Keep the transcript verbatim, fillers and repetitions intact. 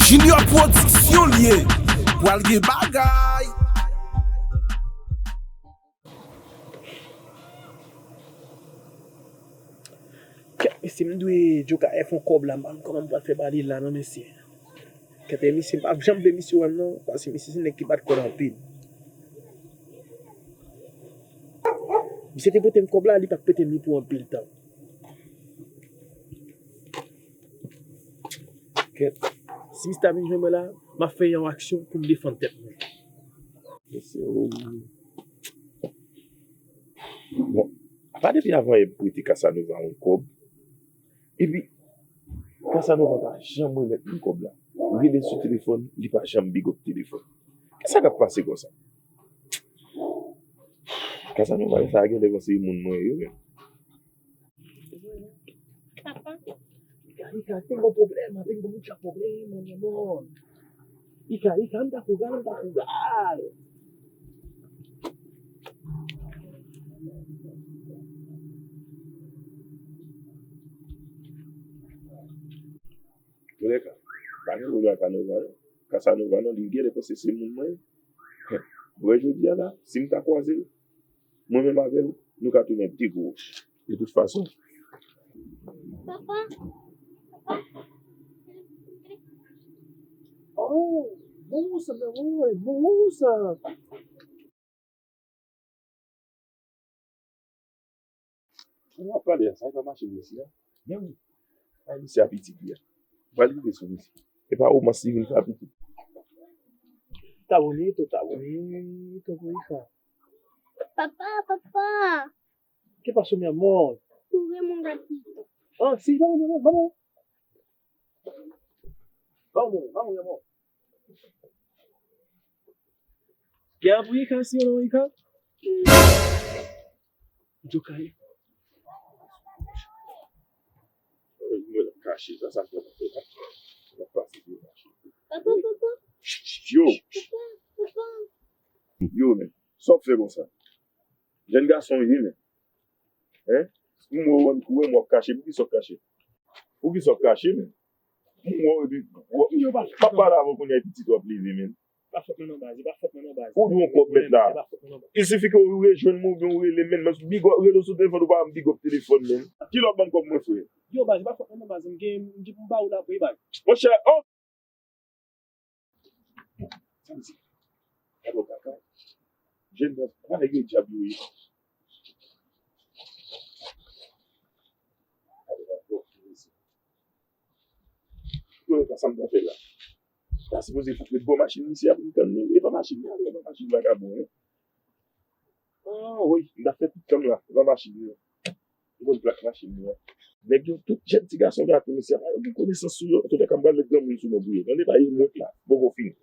Junior Production li ye. Pral gen bagay. Kèt, mesye, m dwe Djoka F yon kòb la, m pa konn kòman m pral fè ba li la non, mesye. Kèt, e misye, m p ap janm vle misye wè m non, paske misye se nèg ki bat kòd anpil. Misye te pote m kòb la, li pa t pote m li pou anpil tan. Kèt, si misye ta vin jwenn mwen la, m ap fè yon aksyon pou m defann tèt mwen. Mesye, o. Bon, apa depi avan yè m prete Casanova yon kòb, epi Casanova pa janm remèt mwen kòb la. M rele l sou telefòn, li pa janm big up telefòn. Kisa k ap pase konsa? Casanova sa genlè panse e moun mwen ye wi. Papa. Ika, Ika, te gon pwoblèm, te gon mucha pwoblèm, mon amor. Ika, Ika, anda a jugar, anda a jugar. Kolega, pa gen pwoblèm ak Casanova non. Casanova non, li genlè panse se moun mwen ye. Ou wè jodi a la, si m ta kwaze l, mwen menm avè l, nou ka tounen de gwo wòch. De tout fason. Papa, papa. Oh, moça, meu amor, moça. Ou ap pale a sa, e pa machin misye a? Men wi. Ay, misye a pitit li a. Pral rive sou misye. E pa romans li vin fè a pitit. Tá bonito, tá bonito, Rika. Papá, papá. ¿Qué pasó, mi amor? Juguemos un ratito. Ah, sí, vamos, mi amor, vamos. Vamos, vamos, mi amor. Gen apre Ika, si yo nan Ika? Djoka ye. Mwen ap kache sa, sa fè mwen fè sa. Mwen ap pase pou kache. Papa, papa. Yo. Papa, papa. Yo, men. Sa w ap fè konsa? Jèn gason w ye, men. Hein? M wè w, m wè w ap kache. Poukisa w ap kache? Poukisa w ap kache, men? M wè w epi w ap, m ap pale avè w kounye a, pitit w ap leve, men. Pa fòt mwen non baz, e pa fòt mwen non baz. Ou di yon kòb mèt la. E pa fòt mwen non baz. Il sifi ke ou rejwenn mwen oubyen ou rele m, men, men big up, rele w sou telefòn, ou pa ban m big up telefòn, men. Kilè w ap ban m kòb mwen, frè? Yo, baz, e pa fòt mwen non baz, m gen, m di pou m ba ou l apre, baz. Monchè, oh! Sa m di? Gade yon kaka. Jèn nan, pa nèg yo dyab yo ye. Gade yon kaka, mesye. Yo, sa m ta fè la? Ta sipoze fout ret bò machin misye a pou m tann li. E pa machin li, e pa machin vagabon an. Ah, wi, m ta fè tout tan m la. E pa machin li an. M konn plak machin li an. Nèg yo, tout jèn ti gason gate misye a. Pa yo gen konesans sou yo. Antouka, m pral met granmoun sou mwen pou yo. Tande, pa yo mont la. Poko fini.